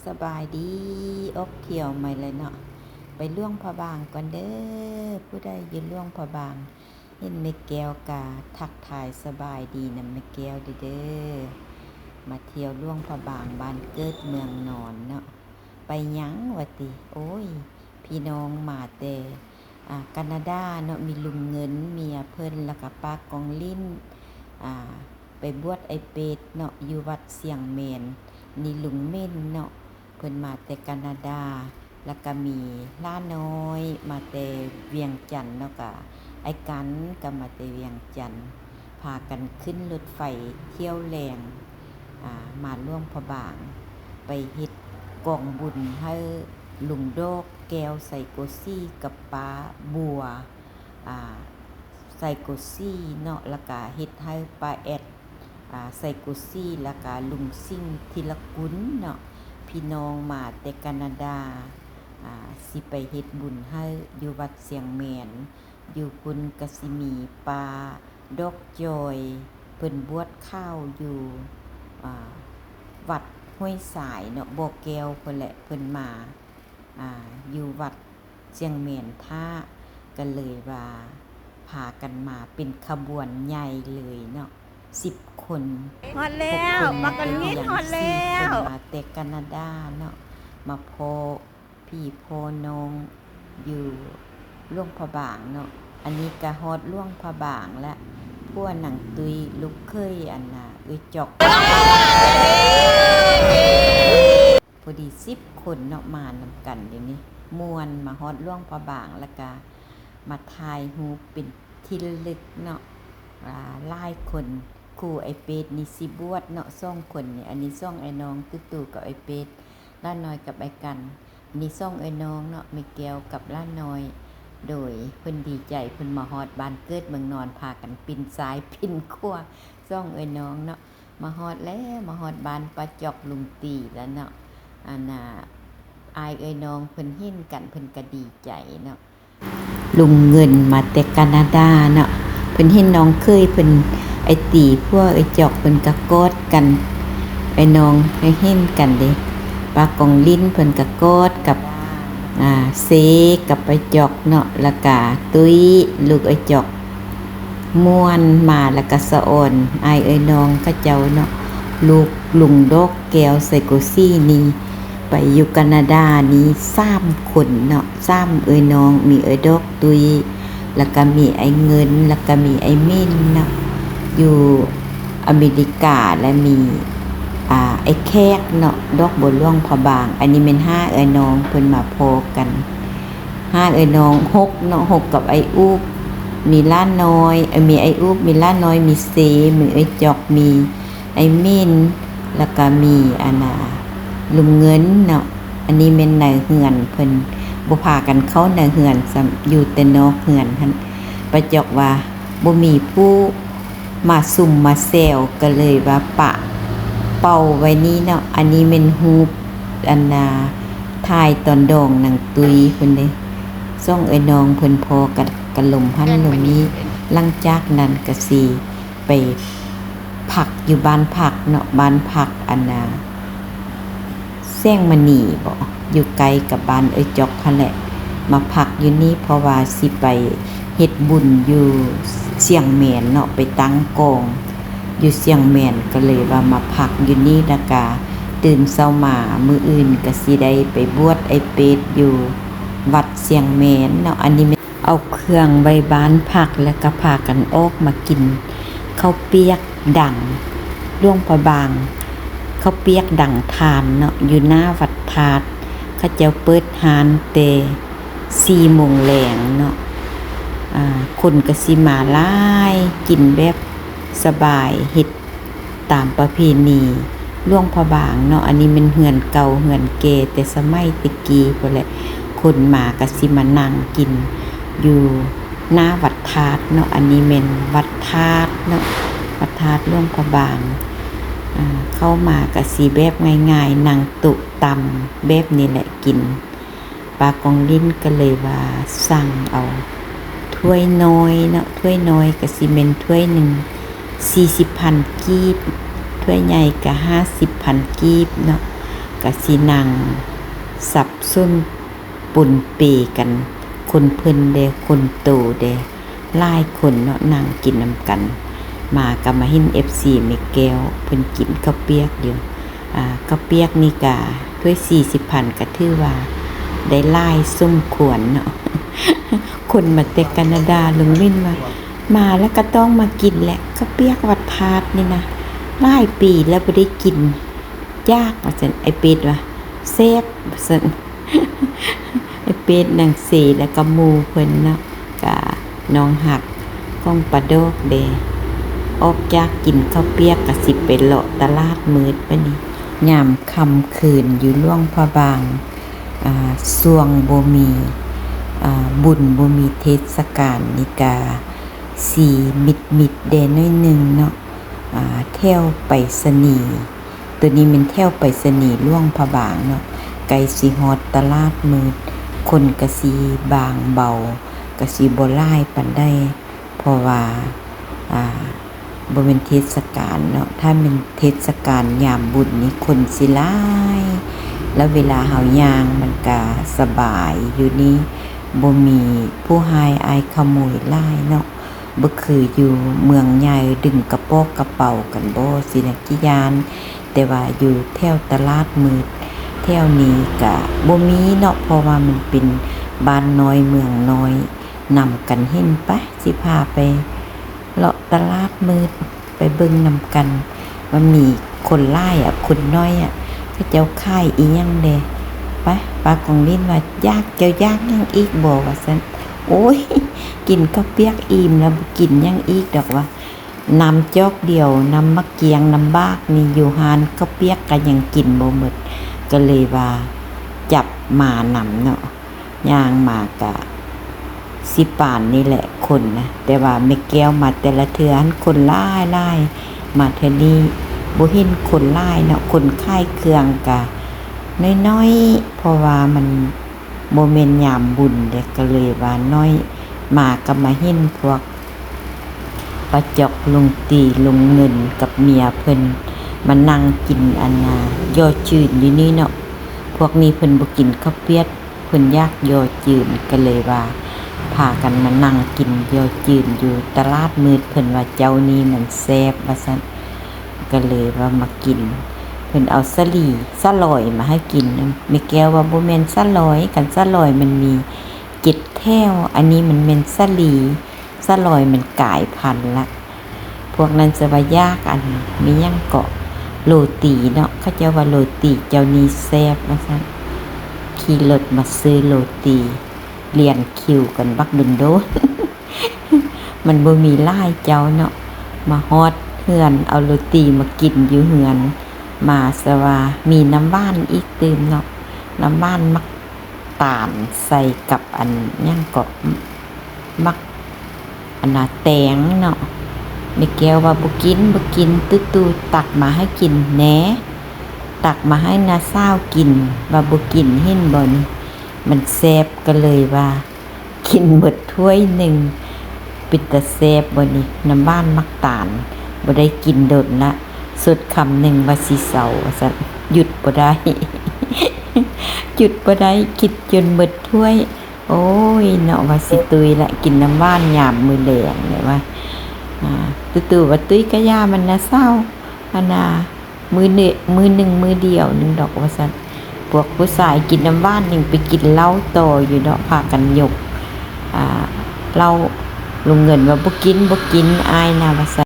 ສະບາຍດີ ອອກທ່ຽວໃໝ່ແລ້ວເນາະ ໄປຫຼວງພະບາງກ່ອນເດີ. ຜູ້ໃດຢູ່ຫຼວງພະບາງ ເຫັນແມ່ແກ້ວກະທັກທາຍສະບາຍດີນຳແມ່ແກ້ວເດີ. ມາທ່ຽວຫຼວງພະບາງ ບ້ານເກີດເມືອງນອນເນາະ. ໄປຫຍັງວະຕິ? ໂອ້ຍ ພີ່ນ້ອງມາແຕ່ ອ່າ ການາດາເນາະ ມີລຸງເງິນ ເມຍເພິ່ນ ແລ້ວກະປ້າກອງລິ້ນ ອ່າ ໄປບວດໄອ້ເປດເນາະ ຢູ່ວັດຊຽງແມນ. ນີ້ລຸງເໝັນເນາະ ເພິ່ນມາແຕ່ການາດາ ແລ້ວກະມີຫຼ້ານ້ອຍມາແຕ່ວຽງຈັນເນາະ ກະອ້າຍກັນກະມາແຕ່ວຽງຈັນ. ພາກັນຂຶ້ນລົດໄຟຖ້ຽວແລງ ອ່າ ມາຫຼວງພະບາງ ໄປເຮັດກອງບຸນໃຫ້ລຸງດອກແກ້ວໄຊໂກຊີ ກັບປ້າບົວ ອ່າ ໄຊໂກຊີເນາະ ແລ້ວກະເຮັດໃຫ້ປ້າແອດ ອ່າ ໄຊໂກຊີ ແລ້ວກະລຸງສິງ ທີລະກຸນເນາະ. ພີ່ນ້ອງມາແຕ່ການາດາ ອ່າ ຊິໄປເຮັດບຸນໃຫ້ຢູ່ວັດຊຽງແມນ. ຢູ່ພຸ້ນກະຊິມີປ້າດອກຈອຍ ເພິ່ນບວດຂາວຢູ່ ອ່າ ວັດຫ້ວຍຊາຍເນາະ ບໍ່ແກ້ວພຸ້ນແຫຼະ ເພິ່ນມາ ອ່າ ຢູ່ວັດຊຽງແມນຖ້າ ກະເລີຍວ່າພາກັນມາເປັນຂະບວນໃຫຍ່ເລີຍເນາະ ສິບຄົນ. ຮອດແລ້ວ ບັກກະນິດຮອດແລ້ວ ມາແຕ່ການາດາເນາະ ມາພໍ້ ພີ່ພໍ້ນ້ອງຢູ່ຫຼວງພະບາງເນາະ. ອັນນີ້ກະຮອດຫຼວງພະບາງລະ ຜົວນາງຕຸ້ຍ ລູກເຂີຍອັນນ່າ ເອື້ອຍຈອກ ພໍດີສິບຄົນເນາະ ມານຳກັນຢູ່ນີ້ ມ່ວນ. ມາຮອດຫຼວງພະບາງລະກະມາຖ່າຍຮູບເປັນທີ່ລະລຶກເນາະ ຫຼາຍຄົນ. ຄູ່ອ້າຍເປດນີ້ຊິບວດເນາະ ສອງຄົນນີ້. ອັນນີ້ສອງອ້າຍນ້ອງ ຕູ່ໆ ກັບອ້າຍເປດ ຫຼ້ານ້ອຍກັບອ້າຍກັນ. ນີ້ສອງເອື້ອຍນ້ອງເນາະ ແມ່ແກ້ວກັບຫຼ້ານ້ອຍ. ໂດຍ ເພິ່ນດີໃຈ ເພິ່ນມາຮອດບ້ານເກີດເມືອງນອນ ພາກັນປິ່ນຊ້າຍປິ່ນຂວາ ສອງເອື້ອຍນ້ອງເນາະ. ມາຮອດແລ້ວ ມາຮອດບ້ານປ້າຈອກ ລຸງຕີແລ້ວເນາະ. ອັນນ່າ ອ້າຍເອື້ອຍນ້ອງເພິ່ນເຫັນກັນ ເພິ່ນກະດີໃຈເນາະ. ລຸງເງິນມາແຕ່ການາດາເນາະ ເພິ່ນເຫັນນ້ອງເຂີຍເພິ່ນ ໄອ້ຕີ ຜົວເອື້ອຍຈອກ ເພິ່ນກະກອດກັນ. ໄອ້ນ້ອງໄດ້ເຫັນກັນເດ້ ປ້າກອງລິ້ນເພິ່ນກະກອດກັບ ອ່າ ເຊ ກັບເອື້ອຍຈອກເນາະ ລະກະຕຸ້ຍ ລູກເອື້ອຍຈອກ ມ່ວນມາ ລະກະສະອອນ ອ້າຍເອື້ອຍນ້ອງເຂົາເຈົ້າເນາະ. ລູກລຸງດອກແກ້ວ ໄຊໂກຊີ ນີ້ ໄປຢູ່ການາດານີ້ສາມຄົນເນາະ ສາມເອື້ອຍນ້ອງ ມີເອື້ອຍດອກ ຕຸ້ຍ ລະກະມີອ້າຍເງິນ ລະກະມີອ້າຍເໝັນເນາະ ຢູ່ອາເມລິກາ ລະມີ ອ່າ ອ້າຍແຂກເນາະ ດອກບົວຫຼວງພະບາງ. ອັນນີ້ແມ່ນຫ້າເອື້ອຍນ້ອງເພິ່ນມາພໍ້ກັນ ຫ້າເອື້ອຍນ້ອງ ຫົກເນາະ ຫົກກັບອ້າຍອູບ ມີຫຼ້ານ້ອຍ ເອີ ມີອ້າຍອູບ ມີຫຼ້ານ້ອຍ ມີເຊ ມີເອື້ອຍຈອກ ມີ ອ້າຍເໝັນ ລະກະມີອັນນ່າ ລຸງເງິນເນາະ. ອັນນີ້ແມ່ນໃນເຮືອນເພິ່ນ ບໍ່ພາກັນເຂົ້າໃນເຮືອນຊ້ຳ ຢູ່ແຕ່ນອກເຮືອນຫັ້ນ. ປ້າຈອກວ່າບໍ່ມີຜູ້ມາຊຸມມາແຊວ ກະເລີຍວ່າປະເປົ່າໄວ້ນີ້ເນາະ. ອັນນີ້ແມ່ນຮູບອັນນ່າ ຖ່າຍຕອນດອງນາງຕຸ້ຍພຸ້ນເດ້ ສອງເອື້ອຍນ້ອງເພິ່ນພໍ້ກັນ ກະລົມຫັ້ນລົມນີ້. ຫຼັງຈາກນັ້ນກະຊິ ໄປພັກຢູ່ບ້ານພັກເນາະ ບ້ານພັກອັນນ່າ ແສງມະນີບໍ ຢູ່ໃກ້ກັບບ້ານເອື້ອຍຈອກຫັ້ນແຫຼະ ມາພັກຢູ່ນີ້ ເພາະວ່າຊິໄປເຮັດບຸນຢູ່ຊຽງແມນເນາະ ໄປຕັ້ງກອງຢູ່ຊຽງແມນ ກະເລີຍວ່າມາພັກຢູ່ນີ້ ລະກະຕື່ນເຊົ້າມາມື້ອື່ນກະຊິໄດ້ໄປບວດອ້າຍເປດຢູ່ວັດຊຽງແມນເນາະ. ອັນນີ້ແມ່ນ ເອົາເຄື່ອງໄວ້ບ້ານພັກ ແລ້ວກະພາກັນອອກມາກິນເຂົ້າປຽກດັງຫຼວງພະບາງ ເຂົ້າປຽກດັງທານເນາະ ຢູ່ໜ້າວັດທາດ. ເຂົາເຈົ້າເປີດຮ້ານແຕ່ສີ່ໂມງແລງເນາະ ອາ ຄົນກະຊິມາຫຼາຍ ກິນແບບສະບາຍ ເຮັດ ຕາມປະເພນີຫຼວງພະບາງເນາະ. ອັນນີ້ແມ່ນເຮືອນເກົ່າເຮືອນແກ່ແຕ່ສະໄໝແຕ່ກີ້ພຸ້ນແຫຼະ ຄົນມາກະຊິມານັ່ງກິນຢູ່ໜ້າວັດທາດເນາະ. ອັນນີ້ແມ່ນວັດທາດເນາະ ວັດທາດຫຼວງພະບາງ. ອາ ເຂົ້າມາກະຊິແບບງ່າຍໆ ນັ່ງໂຕະຕ່ຳແບບນີ້ແຫຼະກິນ. ປ້າກອງລິ້ນກະເລີຍວ່າສັ່ງເອົາຖ້ວຍນ້ອຍເນາະ ຖ້ວຍນ້ອຍກະຊິແມ່ນຖ້ວຍໜຶ່ງສີ່ສິບພັນກີບ ຖ້ວຍໃຫຍ່ກະຫ້າສິບພັນກີບເນາະ. ກະຊິນັ່ງສັບສົນປົນເປກັນ ຄົນເພິ່ນແດ່ ຄົນໂຕແດ່ ຫຼາຍຄົນເນາະ ນັ່ງກິນນຳກັນ. ມາກະມາເຫັນເອັຟຊີແມ່ແກ້ວເພິ່ນກິນເຂົ້າປຽກຢູ່. ອາ ເຂົ້າປຽກນີ້ກະຖ້ວຍສີ່ສິບພັນ ກະຖືວ່າໄດ້ຫຼາຍສົມຄວນເນາະ. ຄົນມາແຕ່ການາດາ ລຸງວິນວ່າ ມາແລ້ວກະຕ້ອງມາກິນແຫຼະ ເຂົ້າປຽກວັດທາດນີ້ນະ ຫຼາຍປີແລ້ວບໍ່ໄດ້ກິນ. ຢາກ ວ່າຊັ້ນ ອ້າຍເປັດວ່າ ແຊບ ວ່າຊັ້ນ ອ້າຍເປັດ ນາງເສ ແລ້ວກະໝູ່ເພິ່ນເນາະ ກະນ້ອງຮັກຂອງປ້າດອກເດ. ອອກຈາກກິນເຂົ້າປຽກກະຊິໄປເລາະຕະຫຼາດມືດບາດນີ້ ຍາມຄ່ຳຄືນຢູ່ຫຼວງພະບາງ. ອາ ຊ່ວງບໍ່ມີ ອາ ບຸນ ບໍ່ມີເທດສະການນີ້ກະຊິມິດໆແດ່ໜ້ອຍໜຶ່ງເນາະ. ອາ ແຖວໄປສະນີ ໂຕນີ້ແມ່ນແຖວໄປສະນີຫຼວງພະບາງເນາະ ໃກ້ຊິຮອດຕະຫຼາດມືດ ຄົນກະຊິບາງເບົາ ກະຊິບໍ່ຫຼາຍປານໃດ ເພາະວ່າ ອາ ບໍ່ແມ່ນເທດສະການເນາະ. ຖ້າແມ່ນເທດສະການຍາມບຸນນີ້ຄົນຊິຫຼາຍ ແລ້ວເວລາເຮົາຍ່າງມັນກະສະບາຍຢູ່ນີ້ ບໍ່ມີຜູ້ຮ້າຍອ້າຍຂະໂມຍຫຼາຍເນາະ. ບໍ່ຄືຢູ່ເມືອງໃຫຍ່ດຶງກະປອກກະເປົາກັນບໍ່ ຊິນະກິຍານ ແຕ່ວ່າຢູ່ແຖວຕະຫຼາດມືດແຖວນີ້ກະບໍ່ມີເນາະ ເພາະວ່າມັນເປັນບ້ານນ້ອຍເມືອງນ້ອຍ ນຳກັນເຫັນ. ໄປ ຊິພາໄປເລາະຕະຫຼາດມືດ ໄປເບິ່ງນຳກັນວ່າມີຄົນຫຼາຍອະ ຄົນໜ້ອຍອະ ເຂົາເຈົ້າຂາຍອີ່ຫຍັງແດ່. ໄປ ປ້າກອງລິນວ່າ ຢາກ ເຈົ້າຢາກຫຍັງອີກບໍ່ ວ່າຊັ້ນ. ໂອ້ຍ ກິນເຂົ້າປຽກອີ່ມແລ້ວ ບໍ່ກິນຫຍັງອີກດອກວ່າ ນ້ຳຈອກດຽວ ນ້ຳໝາກກຽງ ນ້ຳບາກນີ້ ຢູ່ຮ້ານເຂົ້າປຽກກະຍັງກິນບໍ່ໝົດ ກະເລີຍວ່າຈັບມານຳເນາະ. ຍ່າງມາກະຊິປານນີ້ແຫຼະຄົນນະ ແຕ່ວ່າແມ່ແກ້ວມາແຕ່ລະເທື່ອຫັ້ນຄົນຫຼາຍໆ ມາເທື່ອນີ້ບໍ່ເຫັນຄົນຫຼາຍເນາະ ຄົນຂາຍເຄື່ອງກະໜ້ອຍໆ ເພາະວ່າມັນບໍ່ແມ່ນຍາມບຸນເດ ກະເລີຍວ່າໜ້ອຍ. ມາກະມາເຫັນພວກປ້າຈອກ ລຸງຕີ ລຸງເງິນກັບເມຍເພິ່ນມານັ່ງກິນອັນນ່າ ຢໍ້ຈືນຢູ່ນີ້ເນາະ. ພວກນີ້ເພິ່ນບໍ່ກິນເຂົ້າປຽກ ເພິ່ນຢາກຢໍ້ຈືນ ກະເລີຍວ່າພາກັນມານັ່ງກິນຢໍ້ຈືນຢູ່ຕະຫຼາດມືດ. ເພິ່ນວ່າເຈົ້ານີ້ມັນແຊບວ່າຊັ້ນ ກະເລີຍວ່າມາກິນ. ເພິ່ນເອົາສາລີ ສາຫຼອຍມາໃຫ້ກິນ. ແມ່ແກ້ວວ່າບໍ່ແມ່ນສາຫຼອຍ ຄັນສາຫຼອຍມັນມີເຈັດແຖວ ອັນນີ້ມັນແມ່ນສາລີ ສາຫຼອຍມັນກາຍພັນລະ. ພວກນັ້ນສະວ່າຢາກອັນ ມີຫຍັງເກາະ ໂລຕີເນາະ ເຂົາເຈົ້າວ່າໂລຕີເຈົ້ານີ້ແຊບວ່າຊັ້ນ. ຂີ່ລົດມາຊື້ໂລຕີ ລຽນຄິວກັນບັກດົນໆ ມັນບໍ່ມີຫຼາຍເຈົ້າເນາະ. ມາຮອດເຮືອນ ເອົາໂລຕີມາກິນຢູ່ເຮືອນ ມາສະວ່າມີນ້ຳຫວານອີກຕື່ມເນາະ ນ້ຳຫວານໝາກຕານໃສ່ກັບອັນຫຍັງເກາະ ໝາກ ອັນນ່າແຕງເນາະ. ແມ່ແກ້ວວ່າບໍ່ກິນ ບໍ່ກິນ ຕູ້ໆ ຕັກມາໃຫ້ກິນແດ່ ຕັກມາໃຫ້ນ້າສາວກິນ ວ່າບໍ່ກິນ ເຫັນບໍ່ນີ້ ມັນແຊບ ກະເລີຍວ່າກິນໝົດຖ້ວຍໜຶ່ງ. ເປັນຕາແຊບບໍ່ນີ້ ນ້ຳຫວານໝາກຕານ ບໍ່ໄດ້ກິນດົນລະ ສົດຄຳໜຶ່ງວ່າຊິເຊົາວ່າຊັ້ນ ຢຸດບໍ່ໄດ້ ຢຸດບໍ່ໄດ້ ກິນຈົນໝົດຖ້ວຍ. ໂອ້ຍເນາະ ວ່າຊິຕຸ້ຍລະ ກິນນ້ຳຫວານຍາມມື້ແລງແຫຼະວ່າ. ຕູ້ໆວ່າ ຕຸ້ຍກະຢ່າມັນນະສາວ ອັນນ່າ ມື້ໜຶ່ງ ມື້ໜຶ່ງມື້ດຽວໜຶ່ງດອກວ່າຊັ້ນ. ພວກຜູ້ຊາຍກິນນ້ຳຫວານຍັງໄປກິນເຫຼົ້າຕໍ່ຢູ່ເນາະ ພາກັນຍົກ ອາ ເຫຼົ້າ. ລຸງເງິນວ່າ ບໍ່ກິນ ບໍ່ກິນ ອາຍນະວ່າຊັ້ນ.